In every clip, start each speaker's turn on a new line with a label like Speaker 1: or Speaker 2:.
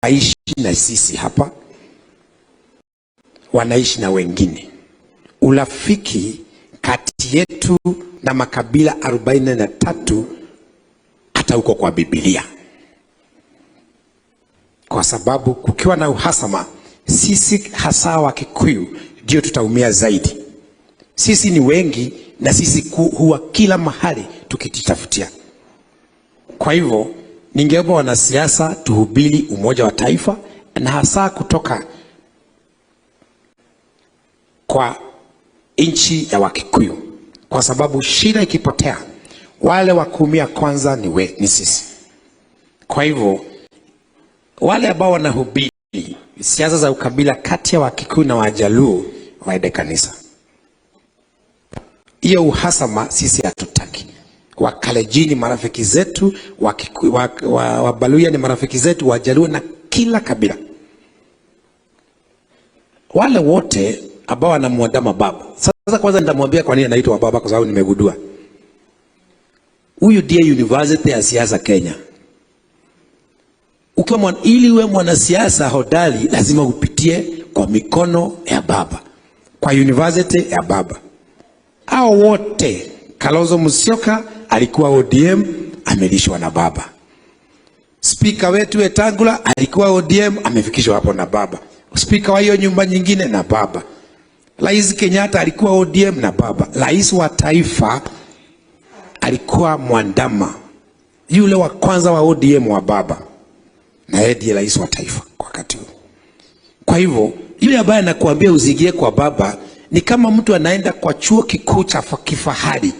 Speaker 1: Hawaishi na sisi hapa, wanaishi na wengine. Urafiki kati yetu na makabila 43 hata huko kwa Biblia, kwa sababu kukiwa na uhasama, sisi hasa wa Kikuyu ndio tutaumia zaidi. Sisi ni wengi na sisi huwa kila mahali tukijitafutia. Kwa hivyo ningeomba wanasiasa tuhubiri umoja wa taifa na hasa kutoka kwa nchi ya Wakikuyu, kwa sababu shida ikipotea, wale wa kuumia kwanza ni sisi. Kwa hivyo wale ambao wanahubiri siasa za ukabila kati ya Wakikuyu na Wajaluo waende kanisa. Hiyo uhasama sisi hatutaki. Wakalenjin ni marafiki zetu, Wabaluya ni marafiki zetu, Wajaluo na kila kabila. Wale wote ambao wanamwandama baba. Sasa kwanza nitamwambia kwa nini anaitwa baba, kwa sababu nimegundua huyu ndiye university ya siasa Kenya. Ili uwe mwanasiasa hodari lazima upitie kwa mikono ya baba, kwa university ya baba. Hao wote, Kalonzo Musyoka alikuwa ODM, amelishwa na baba. Spika wetu Wetangula alikuwa ODM, amefikishwa hapo na baba. Spika wa hiyo nyumba nyingine na baba. Rais Kenyatta alikuwa ODM na baba. Rais wa taifa alikuwa Mwandama, yule wa kwanza wa ODM wa baba, na yeye ndiye rais wa taifa kwa wakati huo. Kwa hivyo yule ambaye anakuambia usiingie kwa baba ni kama mtu anaenda kwa chuo kikuu cha kifahari,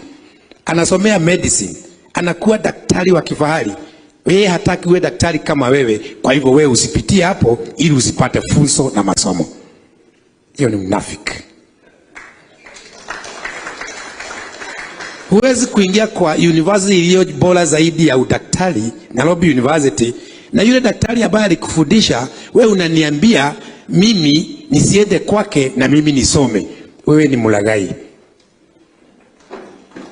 Speaker 1: anasomea medicine, anakuwa daktari wa kifahari. Yeye hataki uwe daktari kama wewe, kwa hivyo wewe usipitie hapo ili usipate funzo na masomo. Hiyo ni mnafiki. Huwezi kuingia kwa university iliyo bora zaidi ya udaktari, Nairobi University, na yule daktari ambaye alikufundisha wewe unaniambia mimi nisiende kwake na mimi nisome. Wewe ni mlaghai.